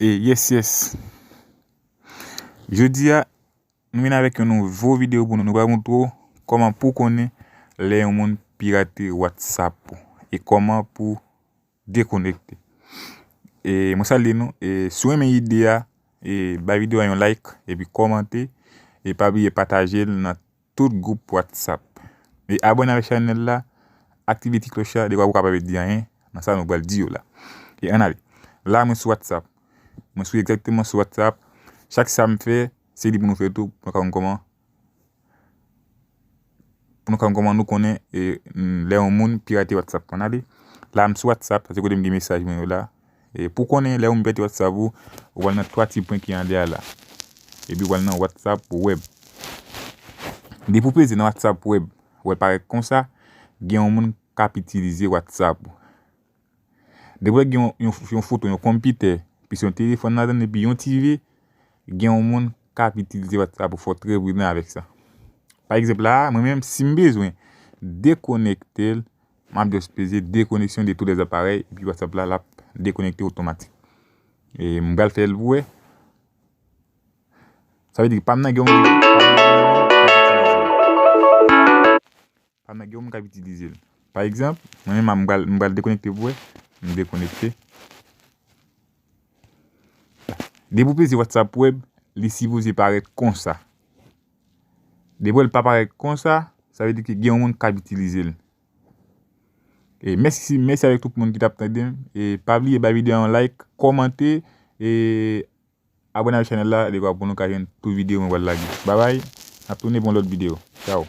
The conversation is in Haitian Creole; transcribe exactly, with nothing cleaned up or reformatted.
E yes, yes. Jodi a, nou vin avèk yon nouvo videyo pou nou. Nou pral montre w kòman pou konnen lè yon moun pirate WhatsApp ou e kòman pou dekonekte. E mwen salye nou. E si w renmen ide a, e bay videyo a yon like, epi kòmante, e pa bliye pataje l nan tout gwoup WhatsApp. E abòne avèk chanèl la, aktive ti klòch la, dekwa pou w pa pèdi anyen nan sa nou pral di yo la. E ann ale. La, mwen sou WhatsApp. Mwen sou egzakteman sou WhatsApp. Chak sa m fè, se li pou nou fè tou, pou nou ka konn kòman, pou nou ka konn kòman nou konnen, e, lè yon moun pirate WhatsApp. Ann ale. La, m sou WhatsApp, sa se kote m gen mesaj mwen yo la. E pou konnen lè yon moun pirate WhatsApp ou, ou pral nan twa ti pwen ki andeyè a la. Epi ou pral nan WhatsApp web. Depi ou peze nan WhatsApp web, ou wè l parèt konsa, gen yon moun k ap itilize WhatsApp ou. Depi w gen yon, yon, yon foto, yon konpitè, pi se yon telefòn ladan l, epi yon TV, gen yon moun k ap itilize WhatsApp ou, fò w trè pridan avèk sa. Pa egzanp la, mwen menm, si m bezwen dekonekte l, m ap just peze déconnexion de tous les appareils, epi WhatsApp la, l ap dekonekte otomatik. E m pral fè l pou w wè. Sa vle di, pa m nan gen yon moun, pa m nan gen yon moun k ap itilize l. Pa m nan gen yon moun k ap itilize l. Pa egzanp, mwen menm, m pral, m pral dekonekte pou w wè. M dekonekte. Depi w peze WhatsApp web, li sipoze parèt konsa. Depi w wè l pa parèt konsa, sa vle di ke gen yon moun k ap itilize l. E mèsi, mèsi avèk tout moun ki t ap tande m. E pa bliye bay videyo a yon like, kòmante, e abòne avèk chanèl la, dekwa pou nou ka jwenn tout videyo mwen pral lage. Babay, n ap tounen pou yon lòt videyo. Tchaw.